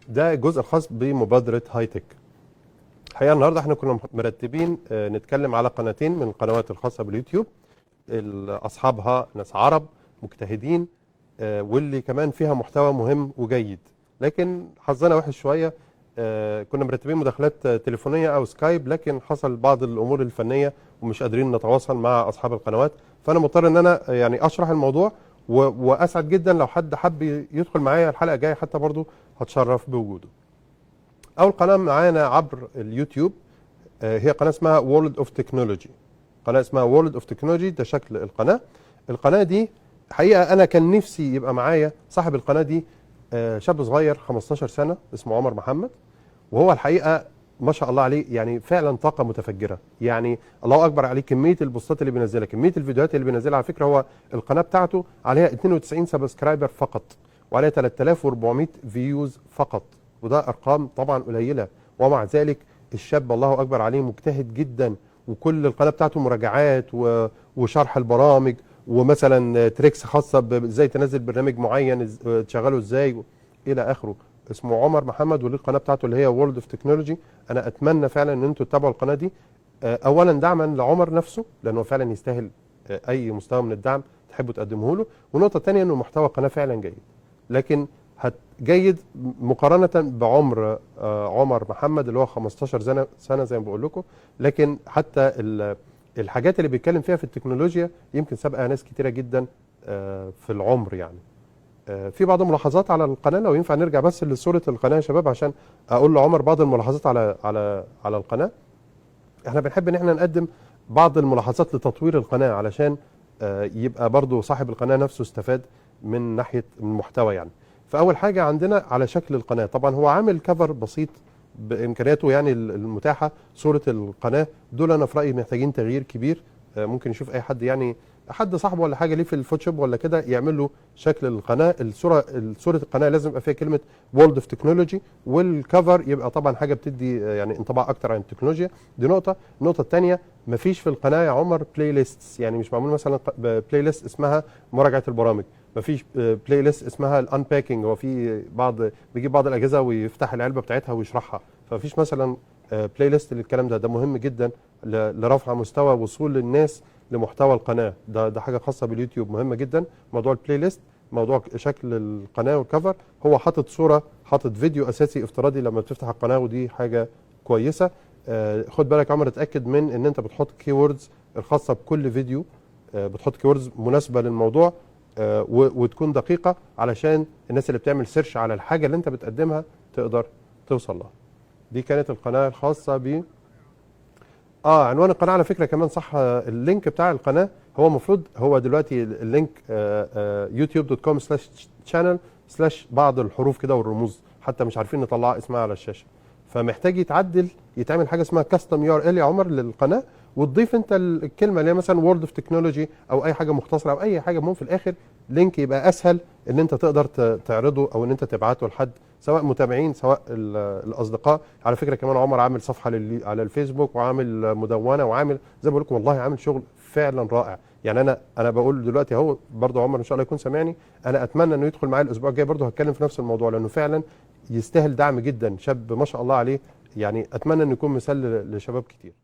ده الجزء الخاص بمبادرة هايتك. الحقيقة النهارده احنا كنا مرتبين نتكلم على قناتين من القنوات الخاصة باليوتيوب اللي اصحابها ناس عرب مجتهدين، واللي كمان فيها محتوى مهم وجيد، لكن حظنا وحش شويه. كنا مرتبين مداخلات تليفونيه او سكايب، لكن حصل بعض الامور الفنية ومش قادرين نتواصل مع اصحاب القنوات، فانا مضطر ان انا يعني اشرح الموضوع واسعد جدا لو حد حب يدخل معايا الحلقة الجاية، حتى برضو هتشرف بوجوده. اول قناة معانا عبر اليوتيوب هي قناة اسمها World of Technology. قناة اسمها World of Technology، ده شكل القناه. القناة دي حقيقة انا كان نفسي يبقى معايا صاحب القناة دي، شاب صغير 15 سنة اسمه عمر محمد، وهو الحقيقة ما شاء الله عليه يعني فعلا طاقة متفجره، يعني الله اكبر عليه كمية البوستات اللي بينزلها، كمية الفيديوهات اللي بينزلها. على فكرة هو القناة بتاعته عليها 92 subscriber فقط، وعليها 3400 views فقط، وده ارقام طبعا قليله، ومع ذلك الشاب الله اكبر عليه مجتهد جدا، وكل القناة بتاعته مراجعات وشرح البرامج، ومثلا tricks خاصة ازاي تنزل برنامج معين، تشغله ازاي الى اخره. اسمه عمر محمد، وليه القناة بتاعته اللي هي World of Technology. انا اتمنى فعلا ان انتم تتابعوا القناة دي، اولا دعما لعمر نفسه لانه فعلا يستاهل اي مستوى من الدعم تحبوا تقدمه له، والنقطة الثانية انه محتوى القناة فعلا جيد، لكن جيد مقارنة بعمر عمر محمد اللي هو 15 سنة زي ما بقول لكم، لكن حتى الحاجات اللي بيتكلم فيها في التكنولوجيا يمكن سابقه ناس كتيرة جدا في العمر يعني. في بعض الملاحظات على القناة، لو ينفع نرجع بس لصورة القناة يا شباب عشان اقول لعمر بعض الملاحظات على القناة. احنا بنحب ان احنا نقدم بعض الملاحظات لتطوير القناة علشان يبقى برضو صاحب القناة نفسه استفاد من ناحية المحتوى يعني. فاول حاجة عندنا على شكل القناة، طبعا هو عامل cover بسيط بامكانياته يعني المتاحة، صوره القناة دول انا في رايي محتاجين تغيير كبير. ممكن يشوف اي حد يعني حد صاحبه ولا حاجة ليه في الفوتوشوب ولا كده يعمل له شكل القناة. صوره القناة لازم يبقى فيها كلمة World of Technology، وال cover يبقى طبعا حاجة بتدي يعني انطباع اكتر عن التكنولوجيا. دي نقطة. النقطة الثانية، مفيش في القناة يا عمر playlists، يعني مش معمول مثلا playlist اسمها مراجعه البرامج، مفيش playlist اسمها ال unpacking، هو في بعض بيجيب بعض الاجهزة ويفتح العلبة بتاعتها ويشرحها، فمفيش مثلا playlist للكلام ده. ده مهم جدا لرفع مستوى وصول الناس لمحتوى القناة. ده حاجة خاصة باليوتيوب مهمة جدا، موضوع ال playlist، موضوع شكل القناة وال cover. هو حاطط صوره، حاطط فيديو اساسي افتراضي لما بتفتح القناة، ودي حاجة كويسة. خد بالك يا عمر، اتاكد من ان انت بتحط keywords الخاصة بكل فيديو، بتحط keywords مناسبة للموضوع، وتكون دقيقة علشان الناس اللي بتعمل search على الحاجة اللي انت بتقدمها تقدر توصل لها. دي كانت القناة الخاصة ب عنوان القناة. على فكرة كمان صح، ال link بتاع القناة هو المفروض هو دلوقتي ال link youtube.com/channel/ بعض الحروف كده والرموز، حتى مش عارفين نطلع اسمها على الشاشة، فمحتاج يتعدل، يتعمل حاجة اسمها custom URL يا عمر للقناة، وتضيف انت الكلمة اللي هي مثلا World of Technology او اي حاجة مختصره او اي حاجة، المهم في الاخر link يبقى اسهل ان انت تقدر تعرضه او ان انت تبعته لحد، سواء متابعين سواء الاصدقاء. على فكرة كمان عمر عامل صفحة على الفيسبوك، وعامل مدونة، وعامل زي ما بقول لكم والله عامل شغل فعلا رائع. يعني انا بقول دلوقتي اهو برضو عمر ان شاء الله يكون سامعني، انا اتمنى انه يدخل معايا الاسبوع الجاي برضو هتكلم في نفس الموضوع، لانه فعلا يستاهل دعم جدا، شاب ما شاء الله عليه، يعني اتمنى انه يكون مثال لشباب كتير.